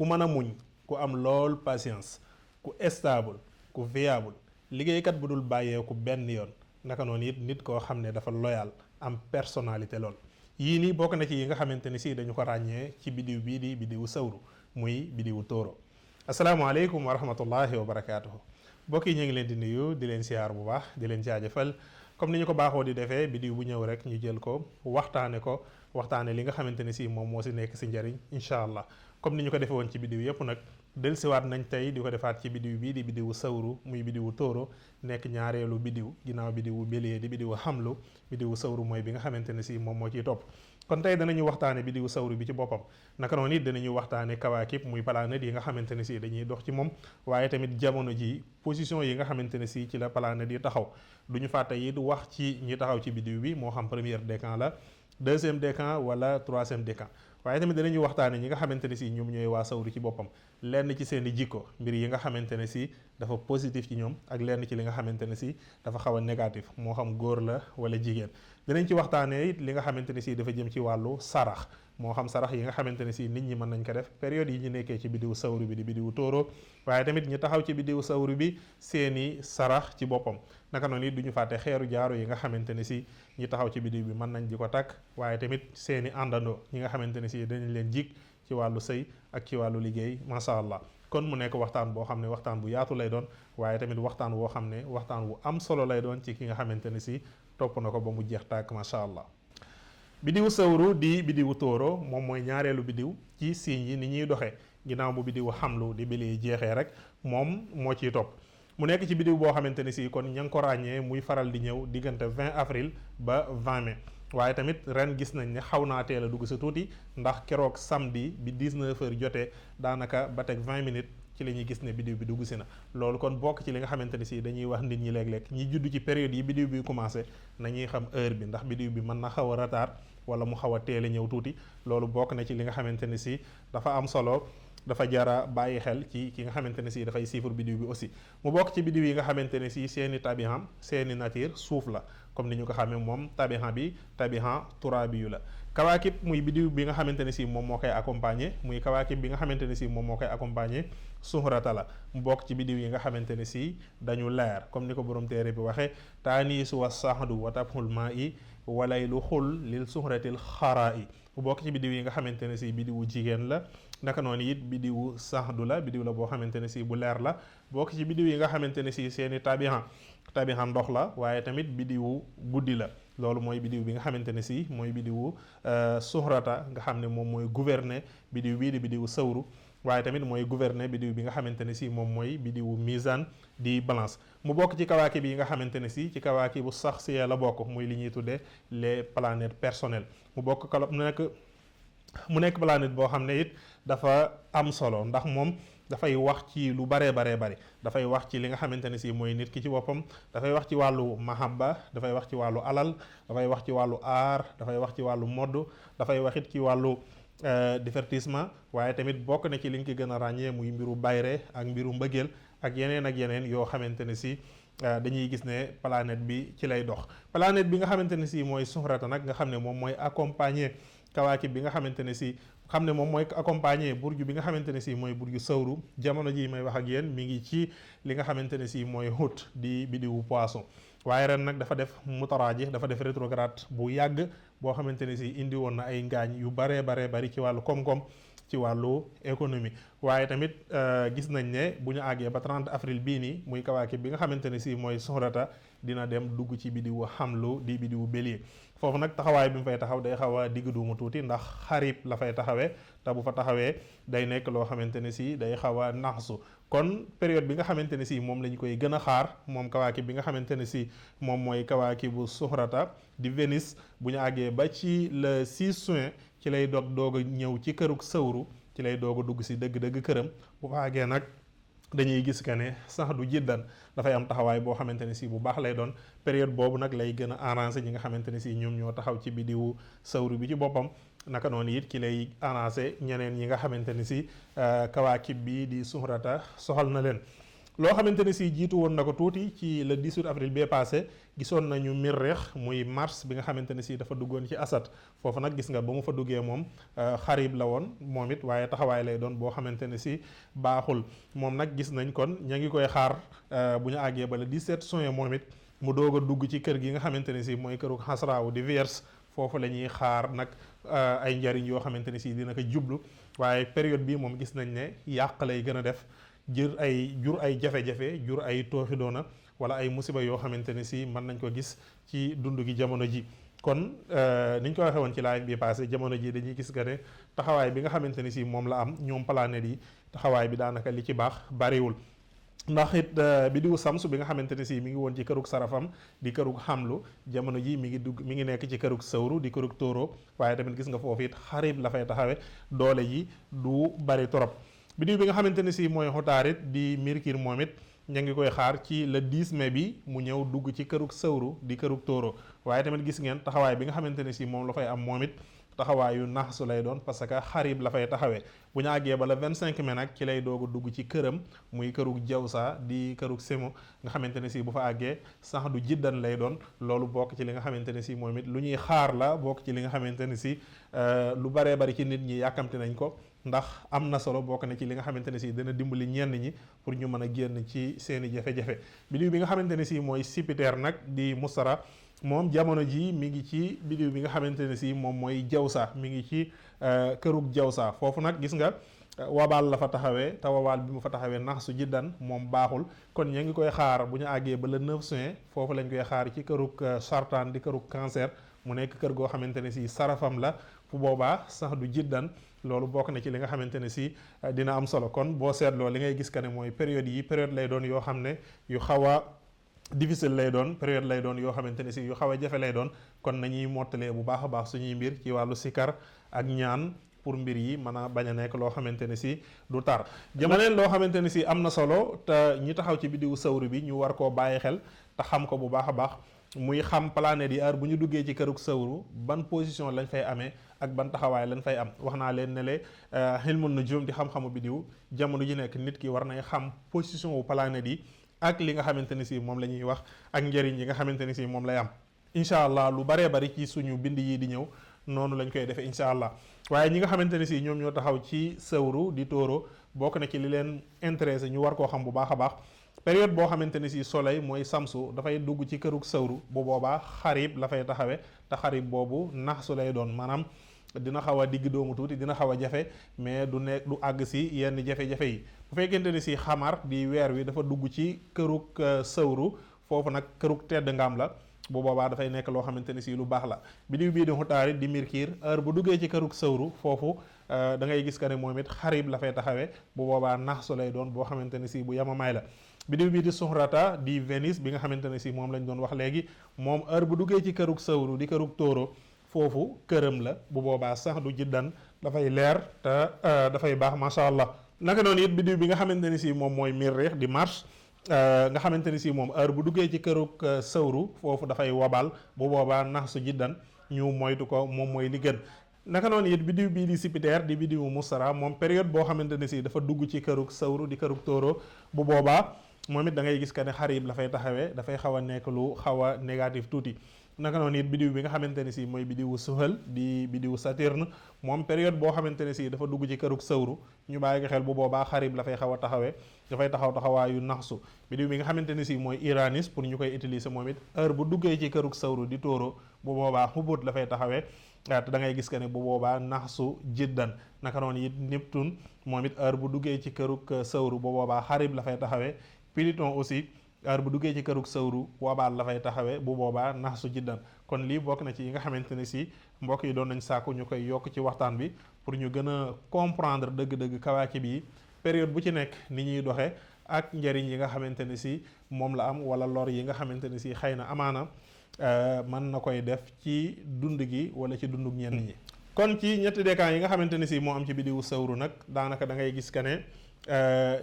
ku mën a muñ, ku am lool patience, ku stable, ku fiable, liggéeykat bu dul bàyyeeku benn yoon, naka noonu it nit koo xam ne dafa loyal, am personnalité lool. yii nii bokk na ci yi nga xamante ni si dañu ko ràññee ci bidiw bii di bidiwu sawru muy bidiwu tóoro. asalaamaaleykum wa rahmatullahi wa barakaatuhu. mbokk yi ñu ngi leen di nuyu di leen siyaar bu baax di leen jaajëfal comme ni ñu ko baaxoo di defee bidiw bu ñëw rek ñu jël ko waxtaane li nga xamante ne si moom moo si nekk si njariñ incha allah. comme ni ñu ko defee woon ci bidiw yëpp nag dellusiwaat nañ tey di ko defaat ci bidiw bii di bidiwu sawru muy bidiwu tóoro nekk ñaareelu bidiw ginnaaw bidiwu bélier di bidiwu xamlu. bidiwu sawru mooy bi nga xamante ne si moom moo ciy topp. kon tey danañu waxtaane bidiwu sawru bi ci boppam, naka noonu it danañu waxtaane kawaakib muy planète yi nga xamante ne si dañuy dox ci moom, waaye tamit jamono ji position yi nga xamante ne si ci la planète yi taxaw. du ñu fàtte it wax ci ñi taxaw ci bidiw bi moo xam premier décan la, deuxième décan wala troisième décan. waaye tamit danañu waxtaane ñi nga xamante ne si ñoom ñooy waa sawru ci boppam, lenn ci seen i jikko, mbir yi nga xamante ne si dafa positif ci ñoom ak lenn ci li nga xamante ne si dafa xaw a négatif, moo xam góor la wala jigéen. danañ ci waxtaanee it li nga xamante ne si dafa jëm ci wàllu sarax, moo xam sarax yi nga xamante ne si nit ñi mën nañ ko def période yi ñu nekkee ci bidiwu sawru bi di bidiwu tóoro, waaye tamit ñi taxaw ci bidiwu sawru bi seeni sarax ci boppam. naka noonu it du ñu fàtte xeeru jaaro yi nga xamante ne si ñi taxaw ci bidiw bi mën nañ di ko takk, waaye tamit seeni àndandoo ñi nga xamante ne si dañu leen jig ci wàllu sëy ak ci wàllu liggéey macha allah. kon mu nekk waxtaan boo xam ne waxtaan bu yaatu lay doon, waaye tamit waxtaan woo xam ne waxtaan wu am solo lay doon ci ki nga xamante ne si topp na ko ba mu jeex tàkk macha allah. bidiwu sawru di bidiwu tóoro moom mooy ñaareelu bidiw ci signes yi ni ñuy doxee ginnaaw bu bidiwu xamlu di bélier jeexee rek moom moo ciy topp. mu nekk ci bidiw boo xamante ne si kon ña ngi ko ràññee muy faral di ñëw diggante 20 avril ba 20 mai. waaye tamit ren gis nañ ne xaw naa teel a dugg si tuuti, ndax keroog samedi bi 19h jotee daanaka ba teg 20 minutes ci la ñuy gis ne bidiw bi dugg si na. loolu kon bokk ci li nga xamante ne si dañuy wax nit ñi léeg-léeg ñi judd ci période yi bidiw bi commencé nañuy xam heure bi, ndax bidiw bi mën na xaw a retard wala mu xaw a teel a ñëw tuuti. loolu bokk na ci li nga xamante ne si dafa am solo, dafa jara bàyyi xel ci ki nga xamante ne si dafay siifur bidiw bi aussi. mu bokk ci bidiw yi nga xamante ne si seeni tabihan seeni nature suuf la, comme ni ñu ko xamee moom tabihan bi tabihan turaabi yu la. kawaakib muy bidiw bi nga xamante ne si moom moo koy accompagner, muy kawaakib bi nga xamante ne si moom moo koy accompagner suhrata la. mu bokk ci bidiw yi nga xamante ne si dañu leer, comme ni ko borom téere bi waxee taaniisu wa sahdu wa tabxul maa i walay lu xul lil suhratil xaraa i. mu bokk ci bidiw yi nga xamante ne si bidiwu jigéen la, naka noonu it bidiwu sahdu la, bidiw la boo xamante ne si bu leer la. bokk ci bidiw yi nga xamante ne si seeni tabihan ndox la, waaye tamit bidiwu guddi la. loolu mooy bidiw bi nga xamante ne si mooy bidiwu suhrata nga xam ne moom mooy gouverner bidiw bii di bidiwu sawru, waaye tamit mooy gouverner bidiw bi nga xamante ne si moom mooy bidiwu mizan di balance. mu bokk ci kawaakib yi nga xamante ne si ci kawaakibu saxsiya la bokk, muy li ñuy tuddee les planètes personnelles. mu nekk planète boo xam ne it dafa am solo, ndax moom dafay wax ci lu baree bari. dafay wax ci li nga xamante ne si mooy nit ki ci boppam, dafay wax ci wàllu mahabba, dafay wax ci wàllu alal, dafay wax ci wàllu art, dafay wax ci wàllu mode, dafay wax it ci wàllu divertissement. waaye tamit bokk na ci li nga ko gën a ràññee muy mbiru bayre ak mbiru mbëggeel ak yeneen yoo xamante ne si dañuy gis ne planète bi ci lay dox. planète bi nga xamante ne si mooy suhrata nag nga xam ne moom mooy accompagner kawaakib bi nga xamante ne si xam ne moom mooy accompagner burju bi nga xamante ne si mooy burju sawru. jamono ji may wax ak yéen mi ngi ci li nga xamante ne si mooy Hut di bidiwu poisson. waaye ren nag dafa def mutaraaji, dafa def rétrograde bu yàgg boo xamante ne si indi woon na ay ngaañ yu baree bari ci wàllu koom-koom, ci wàllu économie. waaye tamit gis nañ ne bu ñu àggee ba 30 avril bii nii muy kawaakib bi nga xamante ne si mooy suhrata dina dem dugg ci bidiwu xamlu di bidiwu bélier. foofu nag taxawaay bi mu fay taxaw day xaw a digg duumu tuuti, ndax xarib la fay taxawee, te bu fa taxawee day nekk loo xamante ne si day xaw a naxsu. kon période bi nga xamante ne si moom lañ koy gën a xaar moom kawaakib bi nga xamante ne si moom mooy kawaakibu suhrata di Vénus, bu ñu àggee ba ci le 6 juin ci lay doog a ñëw ci këruk sawru, ci lay doog a dugg si dëgg-dëgg këram. bu fa àggee nag dañuy gis que ne sax du jiddan dafay am taxawaay boo xamante ne si bu baax lay doon. période boobu nag lay gën a arrangé ñi nga xamante ne si ñoom ñoo taxaw ci bidiwu sawru bi ci boppam. naka noonu it ki lay arrangé ñeneen ñi nga xamante ne si kawaakib bi di suhrata soxal na leen. loo xamante ne si jiitu woon na ko tuuti ci le 18 avril bee passé gisoon nañu Mirrikh muy Mars bi nga xamante ne si dafa duggoon ci Asad foofu nag gis nga ba mu fa duggee moom xarib la woon moom it waaye taxawaay lay doon boo xamante ne si baaxul moom nag gis nañ kon ña ngi koy xaar bu ñu àggee ba le 17 juin moom it mu doog a dugg ci kër gi nga xamante ne si mooy këru xasraawu di Vierge foofu la ñuy xaar nag ay njariñ yoo xamante ne si dina ko jublu waaye période bi moom gis nañ ne yàq lay gën a def jur ay jafe-jafe jur ay tooxi doona wala ay musiba yoo xamante ne si mën nañ ko gis ci dund gi jamono ji kon ni ñu ko waxee woon ci live bi passé jamono ji dañuy gis que ne taxawaay bi nga xamante ne si moom la am ñoom planètes yi taxawaay bi daanaka li ci baax bariwul ndax it biddiwu Samsu bi nga xamante ne si mi ngi woon ci kërug sarafam di kërug xamlu jamono ji mi ngi nekk ci kërug sawru di kërug tóoro waaye tamit gis nga foofu it xarib la fay taxawe doole ji du bari trop biddiw bi nga xamante ne si mooy xotaarit di Mercure moom it ña ngi koy xaar ci le 10 mai bi mu ñëw dugg ci kërug sawru di kërug tóoro waaye tamit gis ngeen taxawaay bi nga xamante ne si moom la fay am moom it taxawaayu naxsu lay doon parce que xarib la fay taxawee bu ñu àggee ba le 25 mai nag ci lay doog a dugg ci këram muy kërug jawsa di kërug semo nga xamante ne si bu fa àggee sax du jiddan lay doon loolu bokk ci li nga xamante ne si moom it lu ñuy xaar la bokk ci li nga xamante ne si lu baree bari ci nit ñi yàkkamte nañ ko ndax am na solo bokk na ci li nga xamante ne si dina dimbali ñenn ñi pour ñu mën a génn ci seeni jafe-jafe biddiw bi nga xamante ne si mooy Jupiter nag di Mustara moom jamono ji mi ngi ci biddiw bi nga xamante ne si moom mooy jawsa mi ngi ci kërug jawsa foofu nag gis nga wabaal la fa taxawee te wabaal bi mu fa taxawee nax su jiddan moom baaxul kon ña ngi koy xaar bu ñu àggee ba le 9 juin foofu lañ koy xaar ci kërug sartaan di kërug cancer mu nekk kër goo xamante ne si sarafam la fu boobaa sax du jiddan loolu bokk na ci li nga xamante ne si dina am solo kon boo seetloo li ngay gis que ne mooy période yi période lay doon yoo xam ne yu xaw a difficile lay doon période lay doon yoo xamante ne si yu xaw a jafe lay doon kon nañuy mottalee bu baax a baax suñuy mbir ci wàllu sikar ak ñaan pour mbir yi mën a bañ a nekk loo xamante ne si du tar jamoneen loo xamante ne si am na solo te ñi taxaw ci biddiwu sawru bi ñu war koo bàyyi xel te xam ko bu baax a baax muy xam planètes yi heure bu ñu duggee ci kërug sawru ban position lañ fay amee ak ban taxawaay lañ fay am wax naa leen ne le xilmun nujum di xam-xamu biddiw jamono ji nekk nit ki war nay xam position wu planètes yi ak li nga xamante ne si moom la ñuy wax ak njëriñ yi nga xamante ne si moom lay am incha allah lu baree bari ci suñu bind yi di ñëw noonu lañ koy defee incha allah waaye ñi nga xamante ne si ñoom ñoo taxaw ci sawru di tóoro bokk na ci li leen intéressé ñu war koo xam bu baax a baax période boo xamante ne si soleil mooy samsu dafay dugg ci kërug sawru bu boobaa xarib la fay taxawe te xarib boobu nax su lay doon maanaam dina xaw a digg doomu tuuti dina xaw a jafe mais du nekk du àgg si yenn jafe-jafe yi bu fekkente ni si xamar di weer wi dafa dugg ci kërug sawru foofu nag kërug tedd ngaam la bu boobaa dafay nekk loo xamante ni si lu baax la biddiw bii di xutaarit di Mercure heure bu duggee ci kërug sawru foofu da ngay gis que ne moom it xarib la fay taxawee bu boobaa nax su lay doon boo xamante ne si bu yamamaay la biddiw bii di Suhrata di Vénus bi nga xamante ne si moom lañ doon wax léegi moom heure bu duggee ci kërug sawru di kërug tóoro foofu këram la bu boobaa sax du jiddan dafay leer te dafay baax macha allah naka noonu it biddiw bi nga xamante ne si moom mooy Mirrikh di Mars nga xamante ni si moom heure bu duggee ci kërug sawru foofu dafay wabal bu boobaa nax su jiddan ñu moytu ko moom mooy li gën naka noonu it biddiw bii di Jupiter di biddiwu Mustara moom période boo xamante ne si dafa dugg ci kërug sawru di kërug tóoro bu boobaa moom it da ngay gis que ne xarib la fay taxawee dafay xaw a nekk lu xaw a négatif tuuti naka noonu it biddiw bi nga xamante ne si mooy biddiwu Suhal di biddiwu Saturne moom période boo xamante ne si dafa dugg ci kërug sawru ñu bàyyi ko xel bu boobaa xarib la fay xaw a taxawee dafay taxaw taxawaayu naxsu biddiw bi nga xamante ne si mooy Uranus pour ñu koy utiliser moom it heure bu duggee ci kërug sawru di tóoro bu boobaa xubut la fay taxawee te da ngay gis que ne bu boobaa naxsu jiddan naka noonu it Neptune moom it heure bu duggee ci kërug sawru bu boobaa xarib la fay taxawee Pluton aussi heure bu duggee ci kërug sawru wabaal la fay taxawee bu boobaa nax su jiddan kon lii bokk na ci yi nga xamante ne si mbokk yi doon nañ sàkku ñu koy yokk ci waxtaan bi pour ñu gën a comprendre dëgg-dëgg kawaakib yi période bu ci nekk ni ñuy doxee ak njëriñ yi nga xamante ne si moom la am wala lor yi nga xamante ne si xëy na amaana mën na koy def ci dund gi wala ci dundug ñenn ñi kon ci ñetti décan yi nga xamante ne si moo am ci biddiwu sawru nag daanaka da ngay gis que ne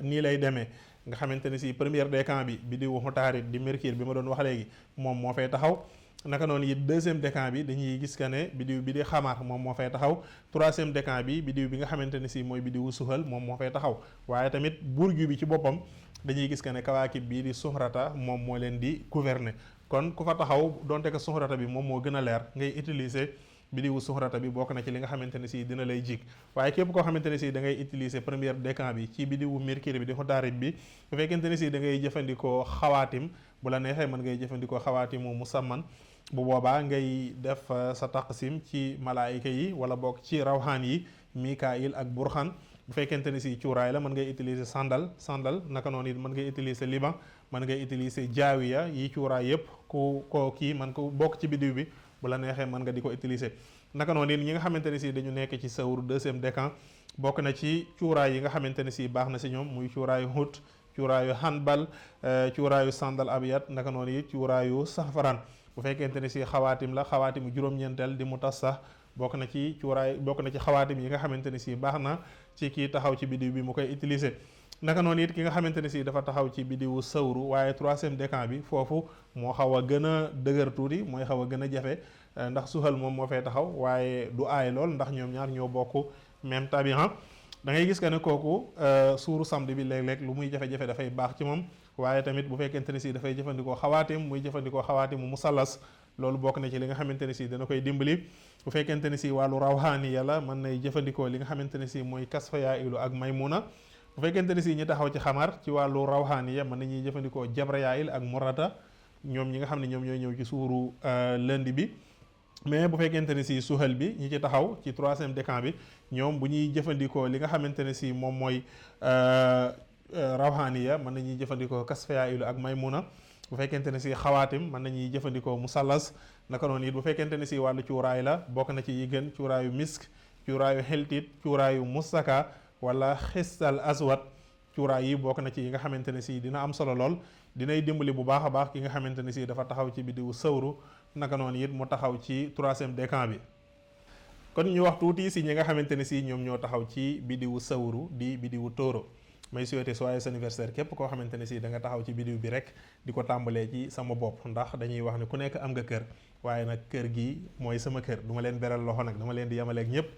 nii lay demee nga xamante ne si première décan bi biddiwu xutaarit di Mercure bi ma doon wax léegi moom moo fay taxaw naka noonu it deuxième décan bi dañuy gis que ne biddiw bi di xamar moom moo fay taxaw. troisième décan bi biddiw bi nga xamante ne si mooy biddiwu suxal moom moo fay taxaw waaye tamit burju bi ci boppam dañuy gis que ne kawaakib bii di suxrata moom moo leen di gouverner. kon ku fa taxaw donte que suxrata bi moom moo gën a leer ngay utiliser biddiwu suxrata bi bokk na ci li nga xamante ne si dina lay jig. waaye képp koo xamante ne si da ngay utiliser première décan bi ci biddiwu mercure bi di xutaarib bi bu fekkente ne si da ngay jëfandikoo xawaatim bu la neexee mën ngay jëfandikoo xawaatimu musamman bu boobaa ngay def sa taqsim ci malaayika yi wala bokk ci rawxaan yi mikail ak burxan. bu fekkente ne si cuuraay la mën ngay utiliser sandal naka noonu it mën ngay utiliser liban mën ngay utiliser jaawiya yi cuuraay yëpp ko kii man ko bokk ci biddiw bi bu la neexee mën nga di ko utiliser. naka noonu it ñi nga xamante ne si dañu nekk ci sawru deuxième décan bokk na ci cuuraay yi nga xamante ne si baax na si ñoom muy cuuraayu hut cuuraayu hanbal cuuraayu sandal abiyat naka noonu it cuuraayu safaran. bu fekkente ne si xawaatim la xawaatimu juróom-ñeenteel di mu tas sax bokk na ci xawaatim yi nga xamante ne si baax na ci kii taxaw ci biddiw bi mu koy utiliser. naka noonu it ki nga xamante ne si dafa taxaw ci biddiwu sawru waaye troisième décan bi foofu moo xaw a gën a dëgër tuuti mooy xaw a gën a jafe ndax suxal moom moo fay taxaw waaye du aay lool ndax ñoom ñaar ñoo bokk même tabihan. da ngay gis que ne kooku suuru samedi bi léeg-léeg lu muy jafe-jafe dafay baax ci moom waaye tamit bu fekkente ne si dafay jëfandikoo xawaatim muy jëfandikoo xawaatimu musallas loolu bokk na ci li nga xamante ne si dana koy dimbali. bu fekkente ne si wàllu rawhaaniya la mën nay jëfandikoo li nga xamante ne si mooy kasfa yaa ilu ak maymuna. bu fekkente ne si ñi taxaw ci xamar ci wàllu rawhaaniya mën nañuy jëfandikoo jabra yaa il ak murata ñoom ñi nga xam ne ñoom ñooy ñëw ci suuru lundi bi. mais bu fekkente ne si suhal bi ñi ci taxaw ci troisième décan bi ñoom bu ñuy jëfandikoo li nga xamante ne si moom mooy rawhaniya mën nañuy jëfandikoo kasfaya ilu ak maymuna. bu fekkente ne si xawaatim mën nañuy jëfandikoo musallas naka noonu it bu fekkente ne si wàllu cuuraay la bokk na ci yi gën cuuraayu misk cuuraayu xeltit cuuraayu mustaka wala xistal aswad cuuraay yi bokk na ci yi nga xamante ne si dina am solo lool dinay dimbali bu baax a baax ki nga xamante ne si dafa taxaw ci biddiwu sawru naka noonu it mu taxaw ci troisième décan bi. kon ñu wax tuuti si ñi nga xamante ne si ñoom ñoo taxaw ci biddiwu sawru di biddiwu tóoro may souhaiter joyeux anniversaire képp koo xamante ne si da nga taxaw ci biddiw bi rek di ko tàmbalee ci sama bopp ndax dañuy wax ne ku nekk am nga kër waaye nag kër gi mooy sama kër du ma leen beral loxo nag dama leen di yemaleeg ñëpp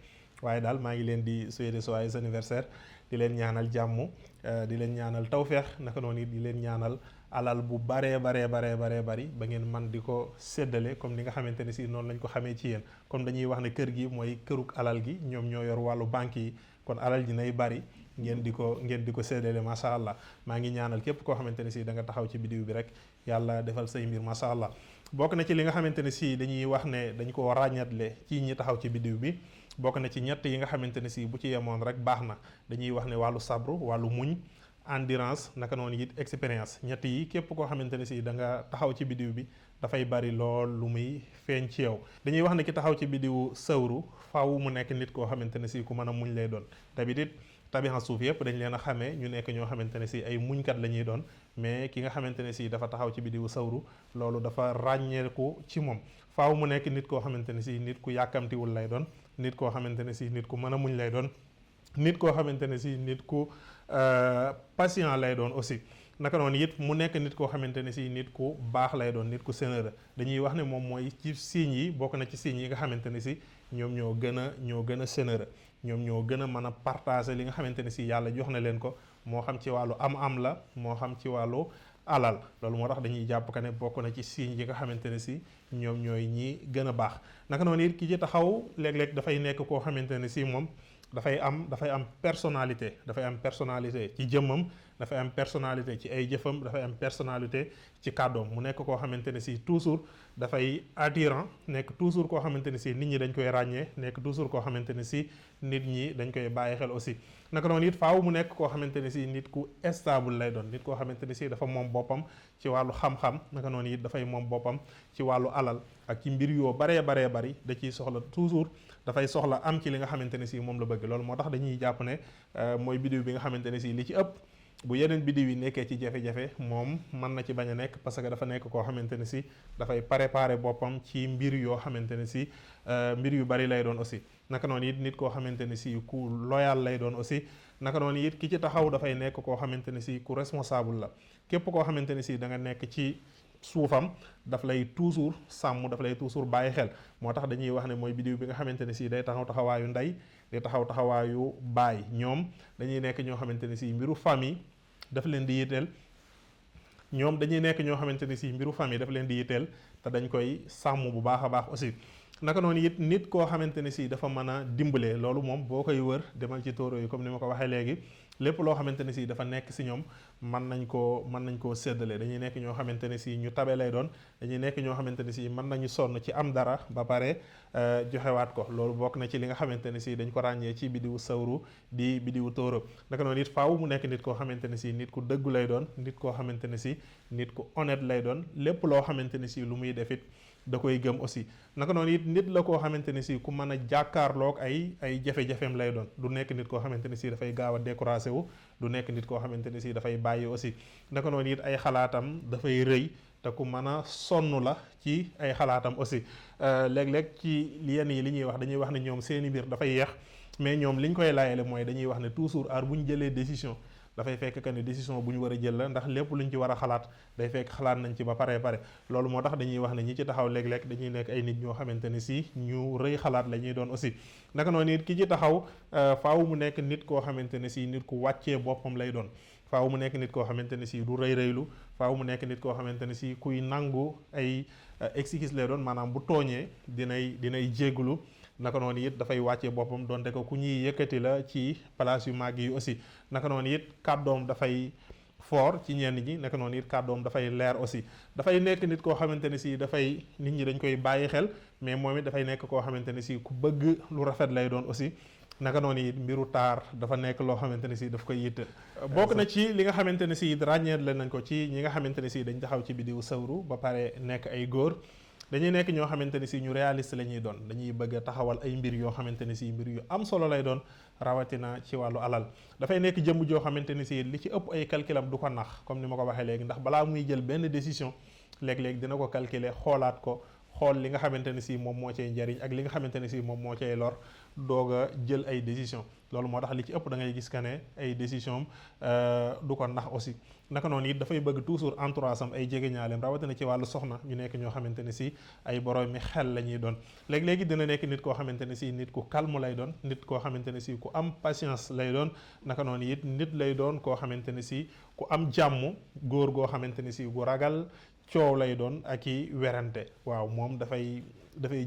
waaye daal maa ngi leen di souhaiter joyeux anniversaire di leen ñaanal jàmm di leen ñaanal tawfeex naka noonu it di leen ñaanal alal bu baree bari ba ngeen man di ko séddale comme ni nga xamante ne si noonu lañ ko xamee ci yéen comme dañuy wax ne kër gi mooy këruk alal gi ñoom ñoo yor wàllu banque yi kon alal ji nay bari ngeen di ko séddale macha allah maa ngi ñaanal képp koo xamante ne si da nga taxaw ci biddiw bi rek yàlla defal say mbir macha allah. bokk na ci li nga xamante ne si dañuy wax ne dañ ko ràññatle ci ñi taxaw ci biddiw bi bokk na ci ñett yi nga xamante ne si bu ci yemoon rek baax na dañuy wax ne wàllu sabru wàllu muñ endurance naka noonu it expérience ñett yi képp koo xamante ne si da nga taxaw ci biddiw bi dafay bari lool lu muy feeñ ci yow. dañuy wax ne ki taxaw ci biddiwu sawru faaw mu nekk nit koo xamante ne si ku mën a muñ lay doon tamit it tabixa suuf yëpp dañ leen a xamee ñu nekk ñoo xamante ne si ay muñkat la ñuy doon mais ki nga xamante ne si dafa taxaw ci biddiwu sawru loolu dafa ràññeeku ci moom faaw mu nekk nit koo xamante ne si nit ku yàkkamtiwul lay doon nit koo xamante ne si nit ku mën a muñ lay doon nit koo xamante ne si nit ku patient lay doon aussi naka noonu it mu nekk nit koo xamante ne si nit ku baax lay doon nit ku sénéreux dañuy wax ne moom mooy ci signes yi bokk na ci signes yi nga xamante ne si ñoom ñoo gën a sénéreux ñoom ñoo gën a mën a partager li nga xamante ne si yàlla jox na leen ko moo xam ci wàllu am la moo xam ci wàllu alal loolu moo tax dañuy jàpp que ne bokk na ci signes yi nga xamante ne si ñoom ñooy ñi gën a baax naka noonu it ki ci taxaw léeg-léeg dafay nekk koo xamante ne si moom dafay am personnalité ci jëmmam dafay am personnalité ci ay jëfam dafay am personnalité ci kàddoom mu nekk koo xamante ne si toujours dafay attirant nekk toujours koo xamante ne si nit ñi dañ koy ràññee nekk toujours koo xamante ne si nit ñi dañ koy bàyyi xel aussi naka noonu it faaw mu nekk koo xamante ne si nit ku stable lay doon nit koo xamante ne si dafa moom boppam ci wàllu xam-xam naka noonu it dafay moom boppam ci wàllu alal ak ci mbir yoo baree bari da ciy soxla toujours dafay soxla am ci li nga xamante ne si moom la bëgg loolu moo tax dañuy jàpp ne mooy biddiw bi nga xamante ne si li ci ëpp bu yeneen biddiw yi nekkee ci jafe-jafe moom mën na ci bañ a nekk parce que dafa nekk koo xamante ne si dafay préparer boppam ci mbir yoo xamante ne si mbir yu bari lay doon aussi naka noonu it nit koo xamante ne si ku loyal lay doon aussi naka noonu it ki ci taxaw dafay nekk koo xamante ne si ku responsable la képp koo xamante ne si da nga nekk ci suufam daf lay toujours sàmm, daf lay toujours bàyyi xel. moo tax dañuy wax ne mooy biddiw bi nga xamante ne si day taxaw taxawaayu ndey, day taxaw taxawaayu baay. ñoom dañuy nekk ñoo xamante ne si mbiru famille daf leen di yitteel. ñoom dañuy nekk ñoo xamante ne si mbiru famille daf leen di yitteel te dañ koy sàmm bu baax a baax aussi. naka noonu it nit koo xamante ne si dafa mën a dimbale, loolu moom boo koy wër demal ci tóoro yi comme ni ma ko waxee léegi. lépp loo xamante ne si dafa nekk si ñoom mën nañ koo séddale. dañuy nekk ñoo xamante ne si ñu tabe lay doon, dañuy nekk ñoo xamante ne si mën nañu sonn ci am dara ba pare joxewaat ko. loolu bokk na ci li nga xamante ne si dañ ko ràññee ci bidiwu sawru di bidiwu tóoro. naka noonu it faaw mu nekk nit koo xamante ne si nit ku dëggu lay doon, nit koo xamante ne si nit ku honnête lay doon. lépp loo xamante ne si lu muy def it da koy gëm aussi. naka noonu it nit la koo xamante ne si ku mën a jàkkaarloog ay jafe-jafeem lay doon. du nekk nit koo xamante ne si dafay gaaw a découragé wu, du nekk nit koo xamante ne si dafay bàyyi aussi. naka noonu it ay xalaatam dafay rëy te ku mën a sonn la ci ay xalaatam aussi. léeg-léeg ci yenn yi li ñuy wax dañuy wax ne ñoom seeni mbir dafay yeex, mais ñoom li ñu koy laayale mooy dañuy wax ne toujours heure bu ñu jëlee décision dafay fekk que ne décision bu ñu war a jël la, ndax lépp lu ñu ci war a xalaat day fekk xalaat nañ ci ba pare. loolu moo tax dañuy wax ne ñi ci taxaw léeg-léeg dañuy nekk ay nit ñoo xamante ne si ñu rëy xalaat la ñuy doon aussi. naka noonu nit ki ci taxaw faaw mu nekk nit koo xamante ne si nit ku wàccee boppam lay doon. faaw mu nekk nit koo xamante ne si du rëy rëylu, faaw mu nekk nit koo xamante ne si kuy nangu ay excuse lay doon, maanaam bu tooñee dinay jéggulu. naka noonu it dafay wàccee boppam donte ko ku ñuy yëkkati la ci place yu màgg yi aussi. naka noonu it kàddoom dafay fort ci ñenn ñi, naka noonu it kàddoom dafay leer aussi. dafay nekk nit koo xamante ne si dafay nit ñi dañ koy bàyyi xel, mais moom it dafay nekk koo xamante ne si ku bëgg lu rafet lay doon aussi. naka noonu it mbiru taar dafa nekk loo xamante ne si daf koy yitte. bokk na ci li nga xamante ne si ràññeet la nañ ko ci ñi nga xamante ne si dañ taxaw ci bidiwu sawru ba pare nekk ay góor. dañuy nekk ñoo xamante ne si ñu réaliste la ñuy doon, dañuy bëgg a taxawal ay mbir yoo xamante ne si mbir yu am solo lay doon, rawatina ci wàllu alal. dafay nekk jëmm joo xamante ne si li ci ëpp ay calculam du ko nax, comme ni ma ko waxee léegi, ndax balaa muy jël benn décision léeg-léeg dina ko calculer, xoolaat ko, xool li nga xamante ne si moom moo cay njariñ ak li nga xamante ne si moom moo cay lor, doog a jël ay décision. loolu moo tax li ci ëpp da ngay gis que ne ay décision du ko nax aussi. naka noonu it dafay bëgg toujours entourage am ay jegeñaaleem, rawatina ci wàllu soxna, ñu nekk ñoo xamante ne si ay borom mi xel la ñuy doon. léegi-léegi dina nekk nit koo xamante ne si nit ku calme lay doon, nit koo xamante ne si ku am patience lay doon. naka noonu it nit lay doon koo xamante ne si ku am jàmm, góor goo xamante ne si gu ragal coow lay doon ak i werante. waaw moom dafay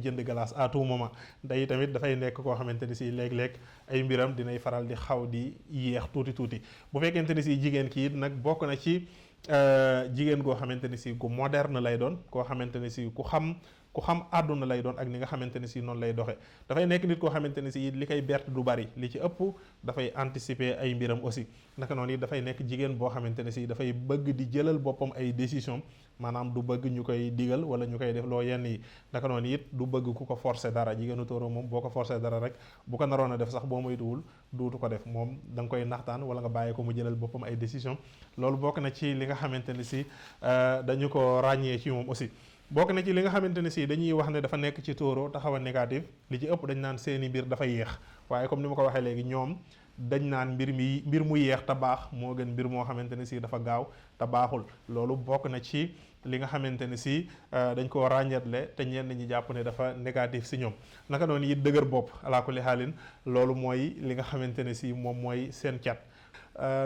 jënd glace à tout moment. day tamit dafay nekk koo xamante ni si léeg-léeg ay mbiram dinay faral di xaw di yéex tuuti. bu fekkente ni si jigéen kii it nag bokk na ci jigéen goo xamante ni si gu moderne lay doon, koo xamante ni si ku xam àdduna lay doon ak ni nga xamante ne si noonu lay doxe. dafay nekk nit koo xamante ne si li koy berte du bari, li ci ëpp dafay anticiper ay mbiram aussi. naka noonu it dafay nekk jigéen boo xamante ne si dafay bëgg di jëlal boppam ay décision, maanaam du bëgg ñu koy digal wala ñu koy def loo yenn yi. naka noonu it du bëgg ku ko forcer dara. jigéenu tóoro moom boo ko forcer dara rek bu ko naroon a def sax boo moytuwul duutu ko def, moom da nga koy naxtaan wala nga bàyyi ko mu jëlal boppam ay décision. loolu bokk na ci li nga xamante ne si dañu ko ràññee ci moom aussi. bokk na ci li nga xamante ne si dañuy wax ne dafa nekk ci tóoro taxaw a négatif, li ci ëpp dañ naan seeni mbir dafa yéex. waaye comme ni ma ko waxee léegi, ñoom dañ naan mbir mu yéex te baax moo gën mbir moo xamante ne si dafa gaaw te baaxul. loolu bokk na ci li nga xamante ne si dañ koo ràññeetle te ñenn ñi jàpp ne dafa négatif si ñoom. naka noonu it dëgër bopp alaa kulli xaalin, loolu mooy li nga xamante ne si moom mooy seen cat.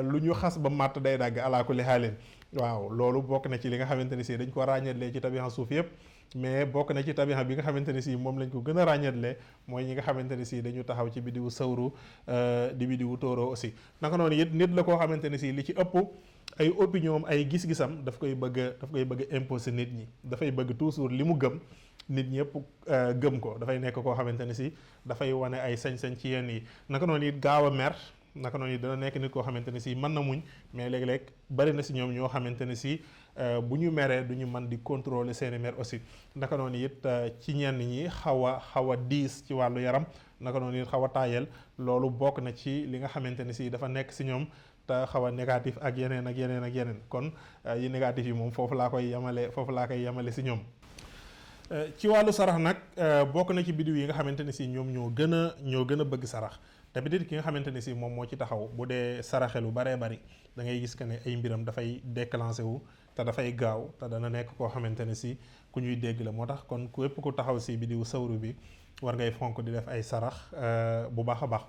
lu ñu xas ba màtt day dagg alaa kulli xaalin. waaw loolu bokk na ci li nga xamante ne si dañ ko ràññeetlee ci tabixa suuf yëpp, mais bokk na ci tabixa bi nga xamante ne si moom lañ ko gën a ràññeetlee mooy ñi nga xamante ne si dañu taxaw ci bidiwu sawru di bidiwu tóoro aussi. naka noonu it nit la koo xamante ne si li ci ëpp ay opinion ay gis-gisam daf koy bëgg a imposer nit ñi. dafay bëgg toujours li mu gëm nit ñëpp gëm ko. dafay nekk koo xamante ne si dafay wane ay sañ-sañ ci yenn yi. naka noonu it gaaw a mer. naka noonu dana nekk nit koo xamante ne si mën na muñ, mais léeg-léeg bari na si ñoom ñoo xamante ne si bu ñu meree du ñu mën di contrôler seeni mer aussi. naka noonu it ci ñenn ñi xaw a diis ci wàllu yaram. naka noonu it xaw a taayel. loolu bokk na ci li nga xamante ne si dafa nekk si ñoom te xaw a négatif ak yeneen. kon yi négatif yi moom foofu laa koy yamale si ñoom. ci wàllu sarax nag bokk na ci bidiw yi nga xamante ne si ñoom ñoo gën a bëgg sarax. d'habitude ki nga xamante ne si moom moo ci taxaw bu dee saraxe lu baree bari da ngay gis que ne ay mbiram dafay déclenché wu te dafay gaaw te dana nekk koo xamante ne si ku ñuy dégg la moo tax kon képp ku taxaw si bidiwu sawru bi war ngay fonk di def ay sarax bu baax a baax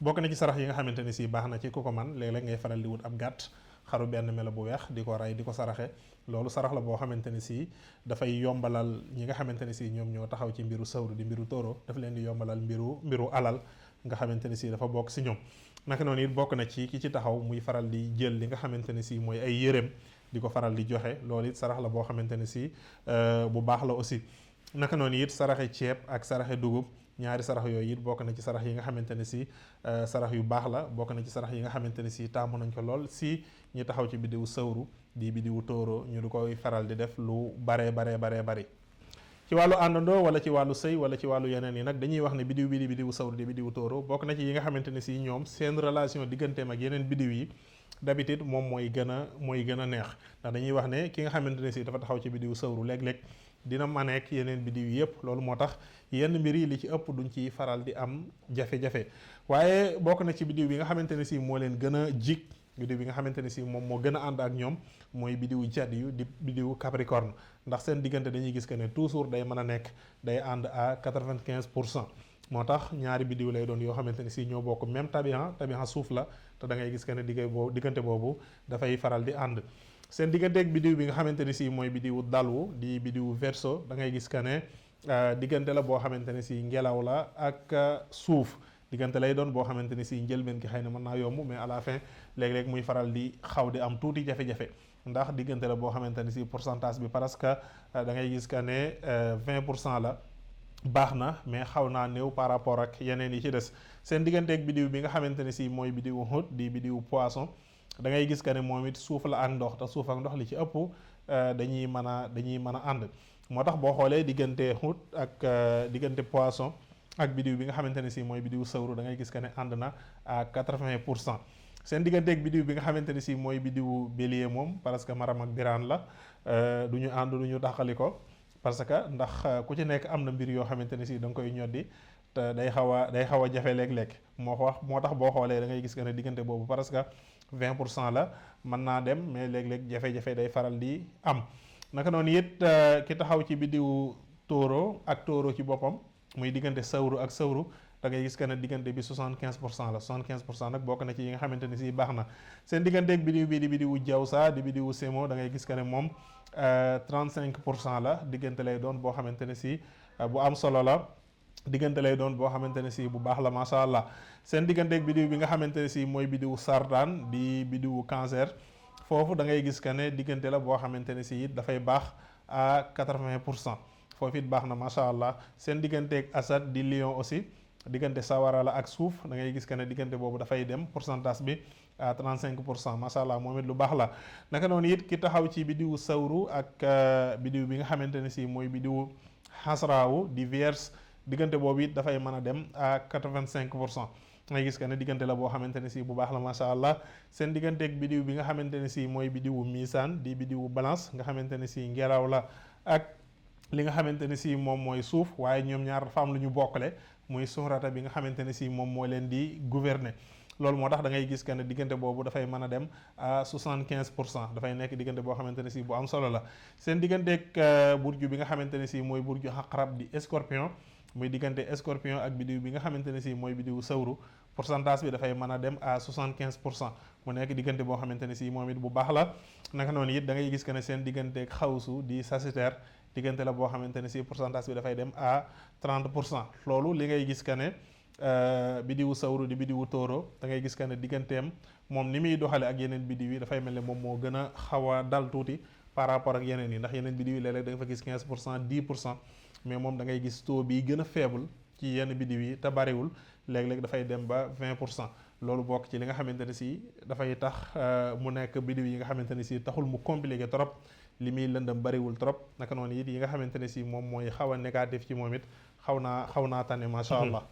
bokk na ci sarax yi nga xamante ne si baax na ci ku ko man léeg-léeg ngay faral di wut ab gàtt xaru benn melo bu weex di ko rey di ko saraxe loolu sarax la boo xamante ne si dafay yombalal ñi nga xamante ne si ñoom ñoo taxaw ci mbiru sawru di mbiru tóoro daf leen di yombalal mbiru alal nga xamante ne si dafa bokk si ñoom naka noonu it bokk na ci ki ci taxaw muy faral di jël li nga xamante ne si mooy ay yéreem di ko faral di joxe loolu it sarax la boo xamante ne si bu baax la aussi naka noonu it saraxe ceeb ak saraxe dugub ñaari sarax yooyu it bokk na ci sarax yi nga xamante ne si sarax yu baax la bokk na ci sarax yi nga xamante ne si taamu nañ ko lool si ñi taxaw ci biddiwu sawru di biddiwu tóoro ñu du koy faral di def lu baree bari ci wàllu àndandoo wala ci wàllu sëy wala ci wàllu yeneen yi nag dañuy wax ne biddiw bi di biddiwu sawru di biddiwu tóoro bokk na ci yi nga xamante ne si ñoom seen relation digganteem ak yeneen biddiw yi d'habitude moom mooy gën a neex ndax dañuy wax ne ki nga xamante ne si dafa taxaw ci biddiwu sawru léeg-léeg dina maneek yeneen biddiw yi yëpp loolu moo tax yenn mbir yi li ci ëpp duñ ci faral di am jafe-jafe waaye bokk na ci biddiw bi nga xamante ne si moo leen gën a jig biddiw bi nga xamante ne si moom moo gën a ànd ak ñoom mooy biddiwu jat yu di biddiwu capricorne ndax seen diggante dañuy gis que ne toujours day mën a nekk day ànd à 95% moo tax ñaari biddiw lay doon yoo xamante ne si ñoo bokk même tabihan suuf la te da ngay gis que ne diggante boobu dafay faral di ànd seen digganteeg biddiw bi nga xamante ne si mooy biddiwu dalwu di biddiwu verseau da ngay gis que ne diggante la boo xamante ne si ngelaw la ak suuf diggante lay doon boo xamante ne si njëlbeen ki xëy na mën naa yomb mais à la fin léeg-léeg muy faral di xaw di am tuuti jafe-jafe ndax diggante la boo xamante ne si pourcentage bi parce que da ngay gis que ne 20% la baax na mais xaw naa néew par rapport ak yeneen yi ci des seen digganteeg biddiw bi nga xamante ne si mooy biddiwu Hut di biddiwu poisson da ngay gis que ne moom it suuf la ak ndox te suuf ak ndox li ci ëpp dañuy mën a ànd moo tax boo xoolee diggante Hut ak diggante poisson ak biddiw bi nga xamante ne si mooy biddiwu sawru da ngay gis que ne ànd na à 80%. seen digganteeg biddiw bi nga xamante ne si mooy biddiwu bélier moom parce que maram ak biraan la du ñu ànd du ñu dàqali ko parce que ndax ku ci nekk am na mbir yoo xamante ne si da nga koy ñoddi te day xaw a jafe léeg-léeg moo tax boo xoolee da ngay gis que ne diggante boobu parce que 20% la mën naa dem mais léeg-léeg jafe-jafe day faral di am naka noonu it ki taxaw ci biddiwu tóoro ak tóoro ci boppam muy diggante sawru ak sawru da ngay gis que ne diggante bi 75% la 75% nag bokk na ci yi nga xamante ne si baax na seen digganteeg biddiw bi di biddiwu jawsa di biddiwu semo da ngay gis que ne moom 35% la diggante lay doon boo xamante ne si bu am solo la diggante lay doon boo xamante ne si bu baax la macha allah seen digganteeg biddiw bi nga xamante ne si mooy biddiwu sartaan di biddiwu cancer foofu da ngay gis que ne diggante la boo xamante ne si it dafay baax à 80% foofu it baax na macha allah seen digganteeg asad di lion aussi diggante sawara la ak suuf da ngay gis que ne diggante boobu dafay dem pourcentage bi à 35% macha allah moom it lu baax la naka noonu it ki taxaw ci biddiwu sawru ak biddiw bi nga xamante ne si mooy biddiwu xasraawu di vierge diggante boobu it dafay mën a dem à 85%. ngay gis que ne diggante la boo xamante ne si bu baax la macha allah seen digganteeg biddiw bi nga xamante ne si mooy biddiwu misaan di biddiwu balance nga xamante ne si ngelaw la ak li nga xamante ne si moom mooy suuf waaye ñoom ñaar dafa am lu ñu bokkale muy sunrata bi nga xamante ne si moom moo leen di gouverner loolu moo tax da ngay gis que ne diggante boobu dafay mën a dem à 75% dafay nekk diggante boo xamante ne si bu am solo la seen digganteeg burju bi nga xamante ne si mooy burju xaqrab di scorpion muy diggante scorpion ak biddiw bi nga xamante ne si mooy biddiwu sawru pourcentage bi dafay mën a dem à 75% mu nekk diggante boo xamante ne si moom it bu baax la naka noonu it da ngay gis que ne seen digganteeg xawsu di sagittaire diggante la boo xamante ne si pourcentage bi dafay dem à 30% loolu li ngay gis que ne biddiwu sawru di biddiwu tóoro da ngay gis que ne digganteem moom ni muy doxale ak yeneen biddiw yi dafay mel ne moom moo gën a xaw a dal tuuti par rapport ak yeneen yi ndax yeneen biddiw yi léeg-léeg da nga fa gis 15% 10% mais moom da ngay gis taux bi gën a faible ci yenn biddiw yi te bariwul léeg-léeg dafay dem ba 20% loolu bokk ci li nga xamante ne si dafay tax mu nekk biddiw yi nga xamante ne si taxul mu compliqué trop li muy lëndëm bariwul trop naka noonu it yi nga xamante ne si moom mooy xaw a négatif ci moom it xaw naa tane macha allah.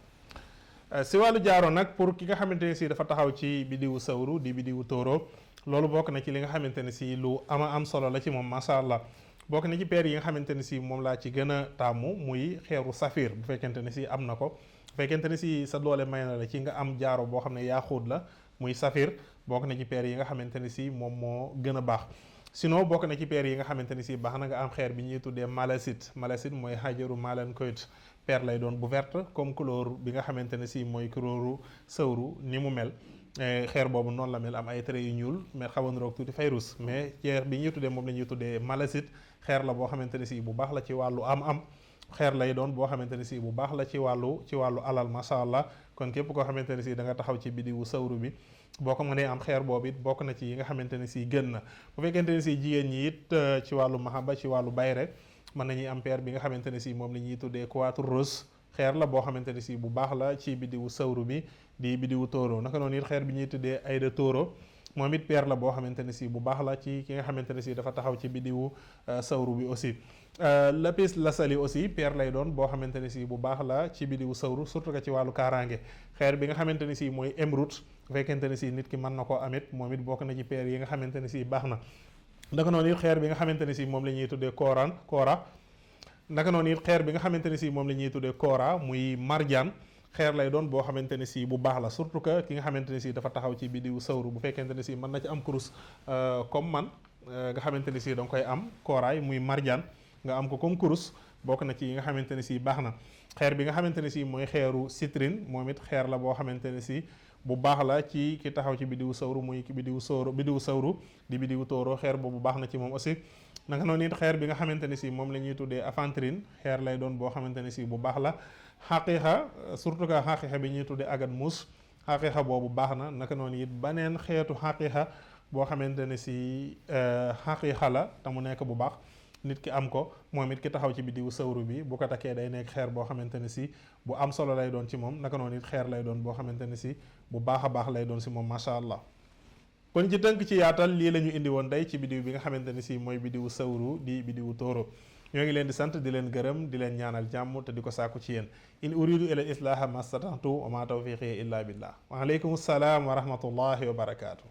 si wàllu jaaro nag pour ki nga xamante ne si dafa taxaw ci biddiwu sawru di biddiwu tóoro loolu bokk na ci li nga xamante ne si lu am solo la ci moom macha allah bokk na ci paire yi nga xamante ne si moom laa ci gën a taamu muy xeeru safir bu fekkente ne si am na ko fekkente ne si sa doole may na la ci nga am jaaro boo xam ne yaaxuut la muy safir bokk na ci paire yi nga xamante ne si moom moo gën a baax. sinon bokk na ci paire yi nga xamante ni si baax na nga am xeer bi ñuy tuddee malasit. malasit mooy xajaru malankoyt, paire lay doon bu verte comme couleur bi nga xamante ne si mooy couleuru sëwru ni mu mel. xeer boobu noonu la mel, am ay traits yu ñuul mais xaw a niroog tuuti fayrus. mais xeer bi ñuy tuddee moom la ñuy tuddee malasit, xeer la boo xamante ne si bu baax la ci wàllu am-am. xeer lay doon boo xamante ne si bu baax la ci wàllu alal macha allah. kon képp koo xamante ne si da nga taxaw ci bidiwu sawru bi boo ko mënee am xeer boobu it bokk na ci yi nga xamante ne si gën na. bu fekkente ne si jigéen ñi it ci wàllu mahaba, ci wàllu bayre, mën nañuy am paire bi nga xamante ne si moom la ñuy tuddee quatre rose. xeer la boo xamante ne si bu baax la ci bidiwu sawru bi di bidiwu tóoro. naka noonu it xeer bi ñuy tuddee ayda tóoro, moom it paire la boo xamante ne si bu baax la ci ki nga xamante ne si dafa taxaw ci bidiwu sawru bi aussi. lapis lazuli aussi paire lay doon boo xamante ne si bu baax la ci bidiwu sawru, surtout que ci wàllu kaaraange. xeer bi nga xamante ne si mooy émeraude, bu fekkente ne si nit ki mën na koo amit, moom it bokk na ci paire yi nga xamante ne si baax na. naka noonu it xeer bi nga xamante ne si moom la ñuy tuddee koora. naka noonu it xeer bi nga xamante ne si moom la ñuy tuddee koora muy marjaan, xeer lay doon boo xamante ne si bu baax la, surtout que ki nga xamante ne si dafa taxaw ci bidiwu sawru, bu fekkente ne si mën na ci am kurus comme man nga xamante ne si da nga koy am kooraay muy marjaan nga am ko comme kurus, bokk na ci yi nga xamante ne si baax na. xeer bi nga xamante ne si mooy xeeru citrine, moom it xeer la boo xamante ne si bu baax la ci ki taxaw ci bidiwu sawru muy bidiwu sawru di bidiwu tóoro, xeer boobu baax na ci moom aussi. naka noonu it xeer bi nga xamante ne si moom la ñuy tuddee aventurine, xeer lay doon boo xamante ne si bu baax la. xaqiiqa, surtout que xaqiiqa bi ñuy tuddee agat muus, xaqiiqa boobu baax na. naka noonu it beneen xeetu xaqiiqa boo xamante ne si xaqiiqa la te mu nekk bu baax, nit ki am ko, moom it ki taxaw ci bidiwu sawru bi bu ko takkee day nekk xeer boo xamante ne si bu am solo lay doon ci moom. naka noonu it xeer lay doon boo xamante ne si bu baax a baax lay doon si moom macha allah. kon ci tënk ci yaatal lii la ñu indi woon day ci bidiw bi nga xamante ne si mooy bidiwu sawru di bidiwu tóoro. ñoo ngi leen di sant di leen gërëm di leen ñaanal jàmm te di ko sàkku ci yéen. in uridu ila islaha mastata'tu wa ma tawfiqi illa billah. wa aleykum salaam wa rahmatullahi wa barakaatu.